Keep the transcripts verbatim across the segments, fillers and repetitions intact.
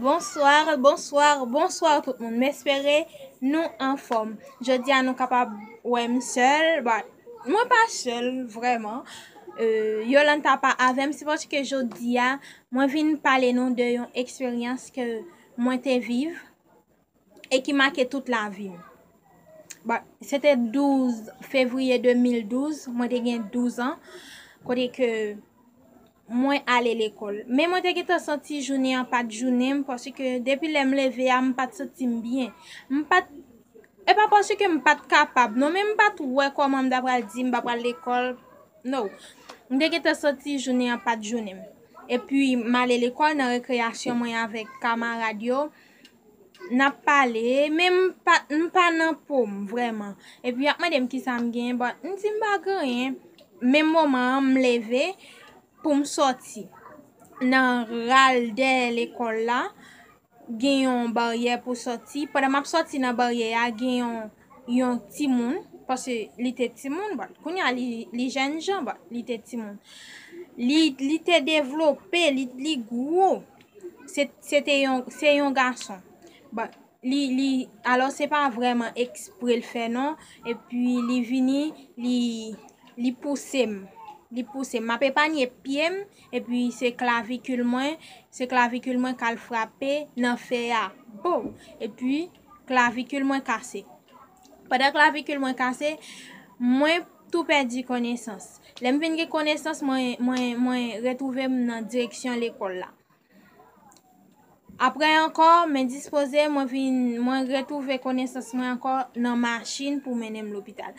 Bonsoir, bonsoir, bonsoir tout moun. M espere nou anfòm. Jodi a nou kapab wè m sèl, but mwen pa sèl vrèman. Euh, Yolanta pa avè m, se paske jodi a mwen vin pale nou de yon eksperyans ke mwen te viv e ki make tout lavi m. But se te douz fevriye de mil douz, mwen te gen douz an, kote ke mwen ale lekòl. Men mwen te gentan santi jounen an pa t jounen m, paske depi lè m leve a, m pa t santi m byen. M pa t, e pa paske m pa t kapab, non, men m pa t wè kòman m ta pral di m pa pral lekòl. No. M te gentan santi jounen an pa t jounen m. Epi, m ale lekòl nan rekreyasyon mwen avèk kamarad yo. N ap pale, men m pa, m pa nan po m, vrèman. Epi, y ap mande m kisa m genyen, but m di m pa gen anyen. Menm moman an, m leve pou m sòti nan ral dèyè lekòl la. Gen yon baryè pou sòti. Pandan m ap sòti nan baryè a, gen yon, yon timoun, paske li te timoun, but kounye a li, li jènjan, but li te timoun. Li, li te devlope, li, li gwo. Se, se te yon, se yon gason. But li, li, alò se pa vrèman ekspre l fè non. Epi li vini, li, li pouse m. Li pouse m. M ap epanye pye m, epi se klavikil mwen, se klavikil mwen k al frape nan fè a. Bow! Epi klavikil mwen kase. Pandan klavikil mwen kase, mwen tou pèdi konesans. Lè m vin gen konesans, mwen, mwen, mwen retwouve m nan direksyon lekòl la. Apre ankò, m endispoze, mwen vin, mwen retwouve konesans mwen ankò nan machin pou mennen m lopital.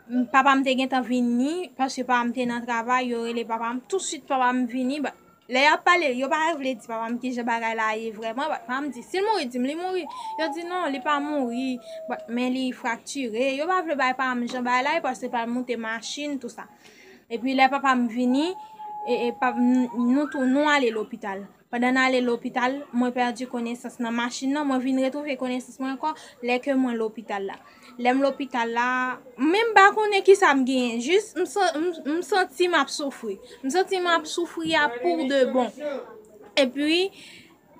M, papa m te gentan vini, paske papa m te nan travay, yo rele papa m, tousuit papa m vini, ba, lè y ap pale, yo pa vle di papa m kijan bagay la ye vrèman, ba, papa m di, si l mouri, di m li mouri. Yo di non, li pa mouri, ba, men li fraktire. Yo pa vle bay papa m jan bagay la ye, paske papa m moute machin, tou sa. Epi lè papa m vini, e, e, pa, n-, nou tou, nou ale lopital. Pandan n ale lopital, mwen pèdi konesans nan machin nan, mwen vin retwouve konesans mwen ankò lè ke mwen lopital la. Lè m lopital la, men m pa konnen kisa m genyen, jis m san-, m, m santi m ap soufri. M santi m ap soufri a pour de bon. Epi,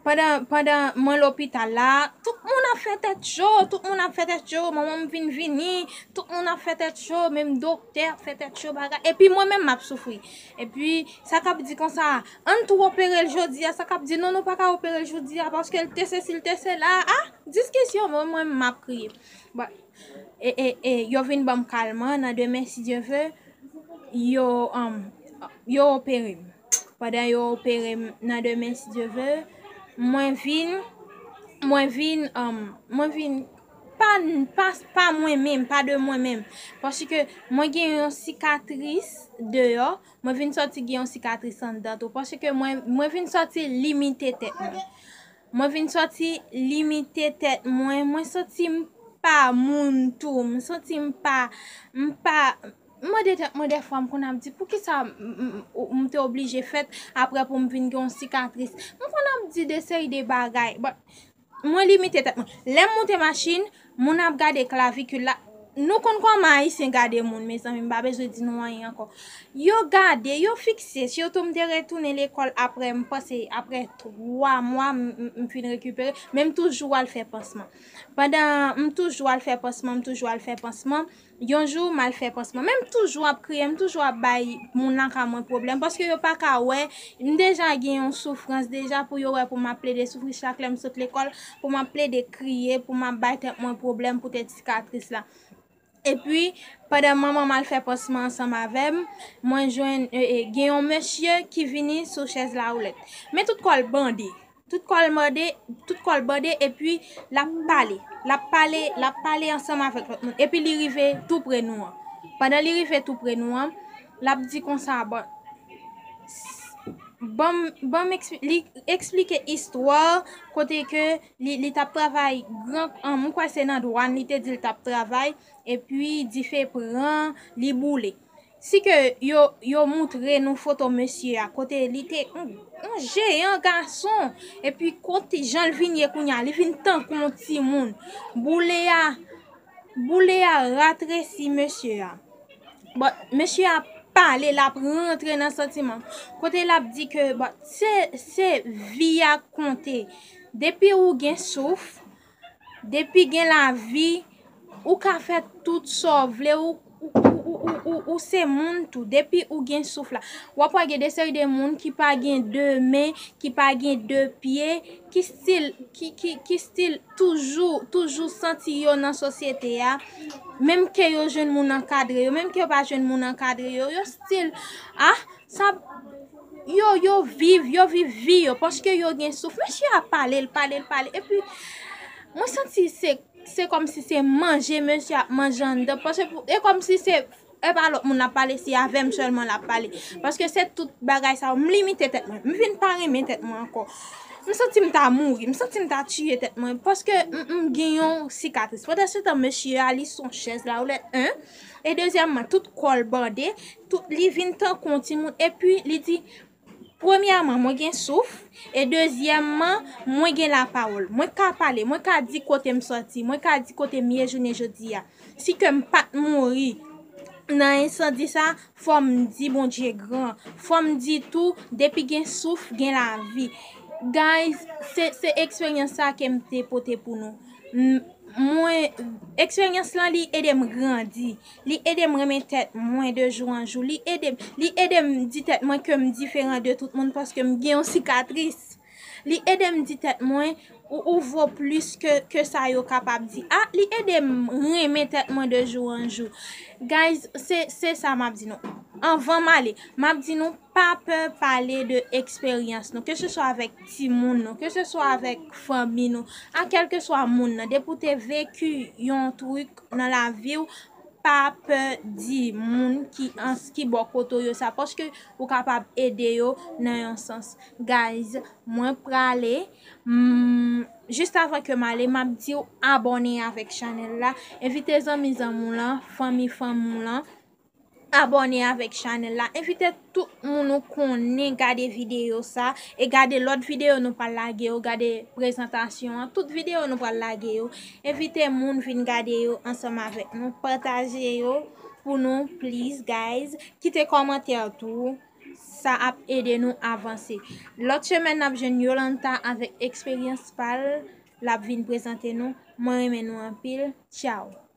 pandan, pandan mwen lopital la, tout moun ap fè tèt cho, tout moun ap fè tèt cho, manman m vin vini, tout moun ap fè tèt cho, menm doktè ap fè tèt cho, bagay. Epi mwen menm m ap soufri. Epi sa k ap di konsa, ann tou opere l jodi a, sa k ap di non, nou pa ka opere l jodi a, paske l te sesi, l te sela, a, diskisyon, mwen, mwen m ap kriye. Bon, e, e, e, yo vin ban m kalman, nan demen, si Dye ve, yo, um, yo opere m. Pandan yo opere m nan demen, si Dye ve, mwen vin, mwen vin, um, mwen vin, pa, pa, pa mwen menm, pa de mwen menm. Paske mwen gen yon sikatris deyò, mwen vin sòti gen yon sikatris anndan tou. Paske mwen, mwen vin sòti limite tèt mwen. Mwen vin sòti limite tèt mwen. Mwen santi m pa moun tou. M santi m pa, m pa, m mande tèt mwen dèfwa, m konn ap di, poukisa m, m, m, m te oblije fèt apre pou m vin gen yon sikatris? M konn ap di de seri de bagay. Bon, mwen limite tèt mwen. Lè m moute machin, moun ap gade klavikil la. Nou konn kòman Ayisyen gade moun, mezanmi, m pa bezwen di nou anyen ankò. Yo gade, yo fikse, sitou m te retounen lekòl apre, m panse apre twa mwa, m, m, m fin rekipere, men m toujou al fè pansman. Pandan m toujou al fè pansman, m toujou al fè pansman, yon jou, m al fè pansman. Men m toujou ap kriye, m toujou ap bay moun lakay mwen pwoblèm, paske yo pa ka wè, m deja gen yon soufrans deja pou yo wè pou m ap plede soufri chak lè m sot lekòl, pou m ap plede kriye, pou m ap bay tèt mwen pwoblèm poutèt sikatris la. Epi, pandan manman m al fè pansman ansanm avè m, mwen jwenn, e, e, gen yon mesye ki vini sou chèz lawoulèt. Men tout kò l bande. Tout kò l bande, tout kò l bande, epi l ap pale. L ap pale, l ap pale ansanm avèk lòt moun. Epi li rive tou pre nou an. Pandan li rive tou pre nou an, l ap di konsa, bon, ban m, ban m ekspli-, li eksplike istwa kote ke li, li t ap travay gran, an, mwen kwè se nan dwàn li te di l t ap travay, epi dife pran, li boule. Si ke yo, yo moutre nou foto mesye a, kote li te yon, yon jeyan gason, epi kote jan l vin ye kounye a, li vin tankou yon timoun. Boule a, boule a ratresi mesye a. Bon, mesye a pale, l ap rantre nan santiman. Kote l ap di ke, bon, se, se vi a k konte. Depi ou gen souf, depi gen lavi, ou ka fè tout sa w vle, ou, ou, ou, ou, ou, ou, ou se moun tou. Depi ou gen souf la, w ap wè gen de seri de moun ki pa gen de men, ki pa gen de pye, ki still, ki, ki, ki still toujou, toujou santi yo nan sosyete a. Menm ke yo jwenn moun ankadre yo, menm ke yo pa jwenn moun ankadre yo, yo still, ah, sa, yo, yo viv, yo viv vi yo, paske yo gen souf. Mesye a pale, l pale, l pale. Epi, mwen santi se, se kòmsi se manje mesye ap manje anndan. Paske pou, e kòmsi se, e pa lòt moun l ap pale, se avè m sèlman l ap pale. Paske se tout bagay sa yo, m limite tèt mwen. M vin pa renmen tèt mwen ankò. M santi m ta mouri, m santi m ta tiye tèt mwen. Paske m, m gen yon sikatris. Pandan se tan, mesye a, li sou yon chèz la, ou lè, en. E dezyèmman, tout kò l bande, tout, li vin tankou yon timoun. Epi, li di, premyèman, mwen gen souf. E dezyèmman, mwen gen lapawòl. Mwen ka pale, mwen ka di kote m sòti, mwen ka di kote m ye jounen jodi a. Si ke m pa t mouri nan ensandi sa, fò m di Bondye gran. Fò m di tou, depi gen souf, gen lavi. Guys, se, se eksperyans sa ke m te pote pou nou. M, mwen, eksperyans lan, li ede m grandi. Li ede m renmen tèt mwen de jou an jou. Li ede m, li ede m di tèt mwen ke m diferan de tout moun paske m gen yon sikatris. Li ede m di tèt mwen, ou, ou vo plis ke, ke sa yo kapab di. Ah, li ede m renmen tèt mwen de jou an jou. Guys, se, se sa m ap di nou. Anvan m ale, m ap di nou, pa pè pale de eksperyans nou, ke se swa avèk timoun nou, ke se swa avèk fanmi nou, a kèlkeswa moun nan. Depi w te veki yon trik nan lavi w, pa pè di moun ki an, ki bò kote w yo sa, paske ou kapab ede yo nan yon sans. Guys, mwen prale, mm, jis avan ke m ale, m ap di w abòne avèk chanèl la, envite zanmi zanmi w lan, fanmi fanmi w lan, abòne avèk chanèl la, envite tout moun ou konnen gade videyo sa, e gade lòt videyo nou pral lage yo, gade prezantasyon an, tout videyo nou pral lage yo. Envite moun vin gade yo ansanm avèk nou, pataje yo pou nou, please, guys. Kite kòmantè tou, sa ap ede nou avanse. Lòt semèn, n ap jwenn Yolanta avèk eksperyans pa l, l ap vin prezante nou. Mwen renmen nou anpil. Tchao.